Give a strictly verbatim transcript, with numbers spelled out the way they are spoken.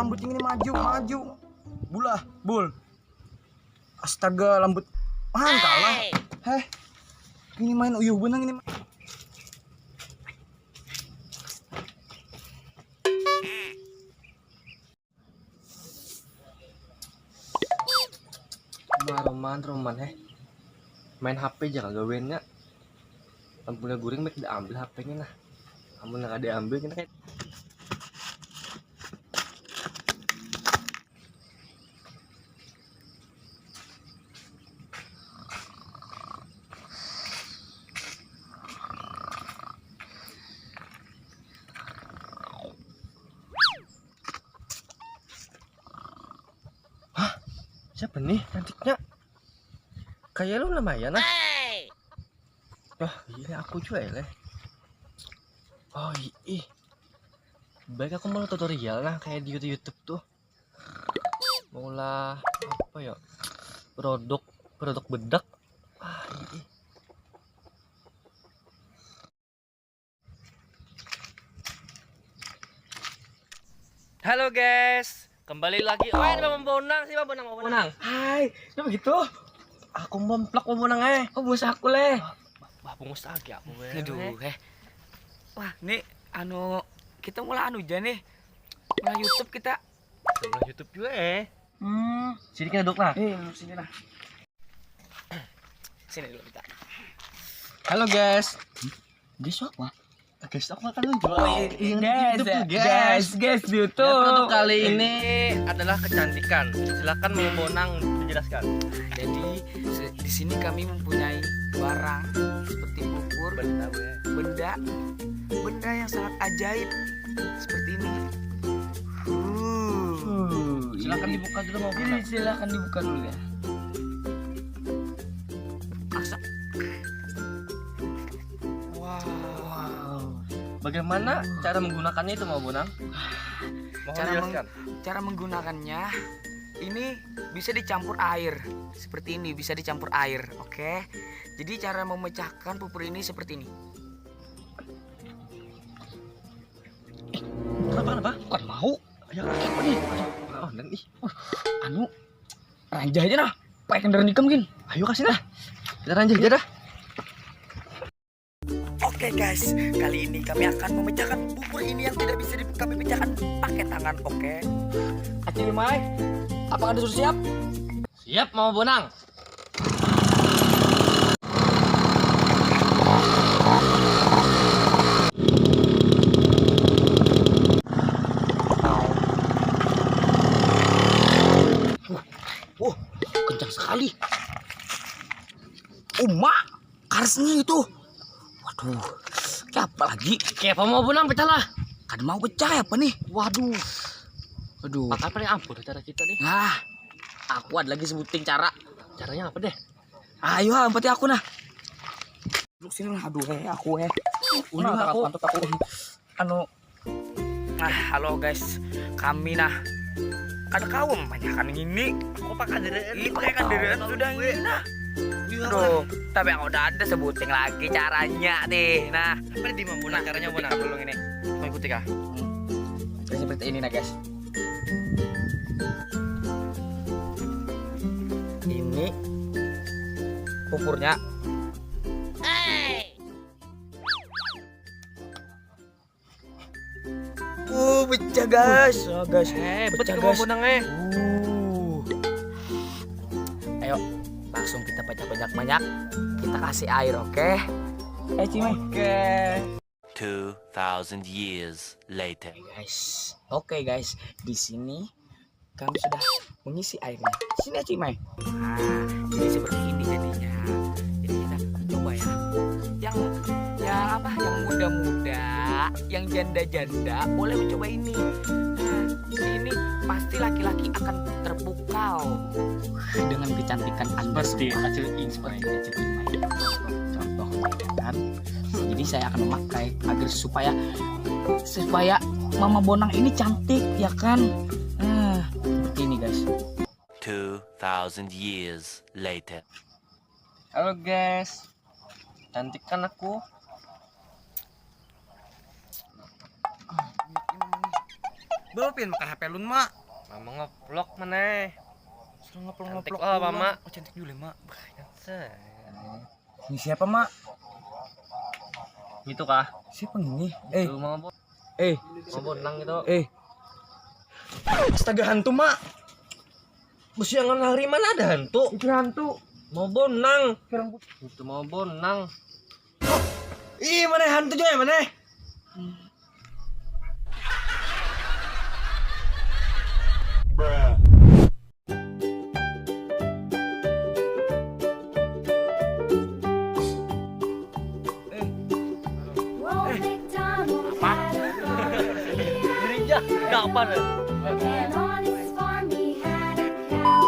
Rambut ini maju, maju. Bulah, bul. Astaga, rambut. Ah, kalah. Heh. Ini main uyuh benang ini. Wah, roman, roman, heh. Main H P ja kagawiannya. Lampunya guring, baik diambil H P-nya, nah. Amun nang ada ambil, kita kayak Hah? Siapa nih cantiknya? Kayak lu namanya, nah. Wah, ini aku juga ya, leh. Oh, ih. Baik aku mau tutorial, nah, kayak di YouTube, YouTube tuh. Maulah apa ya? Produk, produk bedak. Ah, ih. Halo guys, kembali lagi. Oh, ini Bang Bonang sih, Bang Bonang, Bang Bonang. Hai, kenapa gitu? Aku memplak, Bang Bonang, eh. Oh, bos aku, leh. Bah, bungus lagi aku, weh. Aduh, eh. Wah, nih, anu, kita mulai anu aja nih. Mulai YouTube kita. Kita mulai YouTube juga, eh. Hmm. Sini kita duduk lah. Eh, sini lah. Sini dulu kita. Halo guys. Guys, apa? Guys, aku akan menjual. Oh, iya, iya, yang guys, YouTube ya, tuh, guys, guys, di YouTube. Ya, produk kali ini adalah kecantikan. Silakan Bang Bonang dijelaskan. Jadi, se-, di sini kami mempunyai barang seperti bubur, benda, benda, benda yang sangat ajaib seperti ini. Uh. Uh, silakan dibuka dulu, Bang Bonang. Ini silakan dibuka dulu ya. Asap. Wow. Wow. Bagaimana cara menggunakannya itu, Bang Bonang? Mohon dijelaskan. Cara meng-, cara menggunakannya ini bisa dicampur air. Seperti ini, bisa dicampur air, oke. Jadi cara memecahkan pupur ini seperti ini. Eh, kenapa, kenapa? Bukan mau. Ya, apa nih? Aduh, online ih. Uh, anu, ranjah aja nah. Pakai kendaraan ikam, gin. Ayo kasih nah. Kita ranjah aja dah. Oke guys, kali ini kami akan memecahkan bubur ini yang tidak bisa di-, kami pecahkan pakai tangan, oke? Acil Mai, apakah anda sudah siap? Siap, Mama Bonang. Wah, kencang sekali. Uma, karasnya itu. Waduh, kayak apa lagi? Kayak apa mau benang pecah lah? Kada mau pecah apa nih? Waduh. Aduh. Pakai apa nih, ampun cara kita nih. Nah, aku ada lagi sebuting cara. Caranya apa deh? Ayo, ampati aku nah. Duduk sini lah, aduh, eh, aku, eh. Udah, nah, aku. Pantut aku. Anu. Nah, halo guys, kami nah kada kawa mamanyakan ini. Kok pakai kandaraan? Ini pakai kandaraan sudah ini nah. Aduh, tapi aku udah ada sebuting lagi caranya nih. Nah, apa di mampu nah caranya, Bang? Dulu ini. Mau ikuti kah? Hmm. Jadi seperti ini nah, guys. Ini pupurnya. Oh, pecah, guys. Oh, guys. Eh, pecah, guys. Uh. Ayo, langsung kita pecah banyak-banyak. Kita kasih air, oke? Eh, Cimai. Oke. Two thousand years later. Oke, guys. Oke, guys. Di sini kami sudah mengisi airnya. Sini, Acil Mai. Nah, jadi seperti ini jadinya. Jadi kita coba ya. Yang, yang apa? Yang muda-muda, yang janda-janda boleh mencoba ini. Nah, ini pasti laki-laki akan terpukau dengan kecantikan Anda semua. Seperti Acil Imai. Seperti Acil Imai. Contoh, ya kan? Jadi saya akan memakai agar supaya, supaya Mama Bonang ini cantik, ya kan? Nah, seperti ini, guys. Two thousand years later. Halo, guys. Cantik kan aku? Belum pin makan H P lun, Mak. Mama ngeplok mana? Suruh ngeplok Cantik ngeplok. lah, Mama. Oh, cantik juga, Mak. Set. Ini siapa, Mak? Gitu kah? Siapa ini? Eh, Itu mau bo- eh, mau bonang gitu. Eh. Astaga, hantu, Mak. Besiangan hari mana ada hantu? Itu hantu. Mau bonang. Sekarang Itu mau bonang. Ih, mana hantu juga, mana? Old MacDonald had a farm, Gereja, kapan? and on his farm he had a cow.